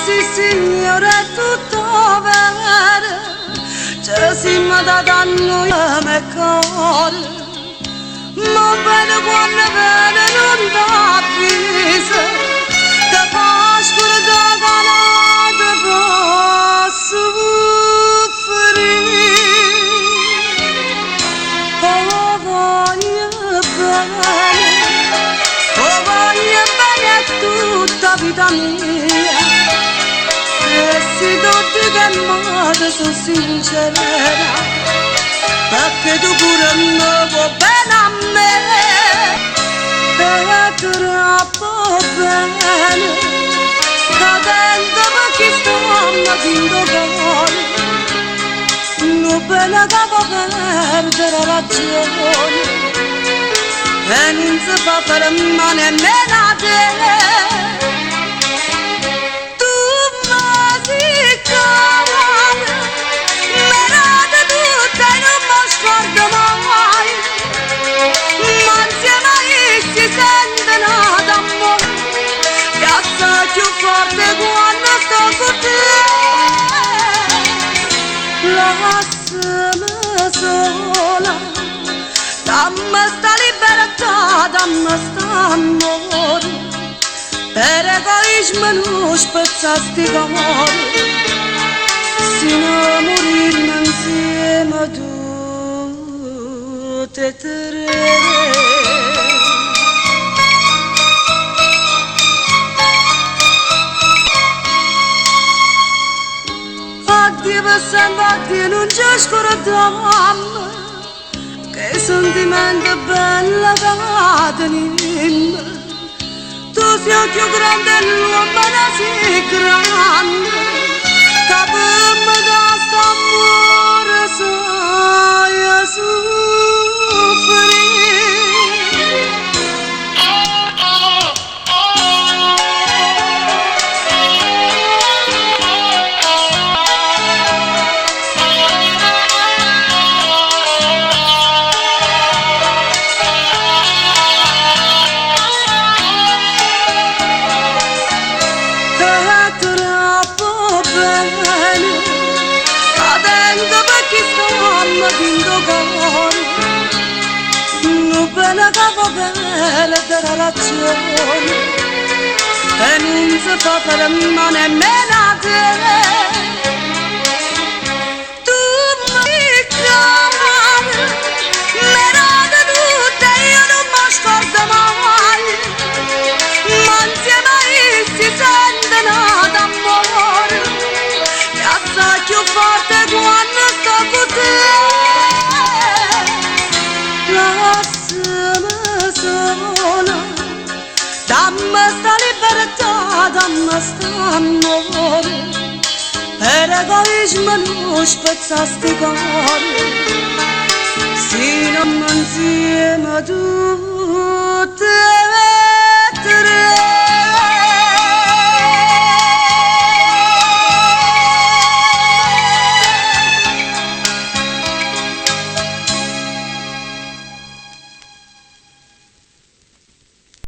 Sì signore è tutto vero, ce siamo dati a noi e cuore, ma bene quando viene non t'avvisa, te fa scordare che non te può soffrire. Oh, voglio bene, oh, voglio bene a tutta vita mia, e se ti dico in modo so sincera, perché tu pure mi vuoi bene a me, è troppo bene, cadendo per chi sta dentro cuore, non bene che può perdere ragione, e non si fa fermare nemmeno a te. Tu mi sei cara, me la tutta e non mi scordo mai, ma insieme a essi sento d'amore, piazza più forte quando sto con te. Lasciami sola, dammi sta libertà, dammi sta amore, per egoismo non spezzasti cuore, sino a morirmi insieme tutte e tre. Addio per sempre, addio, non ci scordiamo, che sentimento bello che teniamo. Tu sei il più grande, l'uomo sei grande, che per me da st'amore sai soffrire. È troppo bene, cadendo per chi stanno dentro cuore, non bene che può perdere ragione, e non si fa fermare nemmeno a te. Tu mi cara, me la tutta e io non mi scordo mai, ma insieme a essi sento d'amore, piazza più forte quando sto con te. Lasciami sola, dammi sta libertà, dammi sta amore, per egoismo non spezzasti cuore, sino insieme tutte.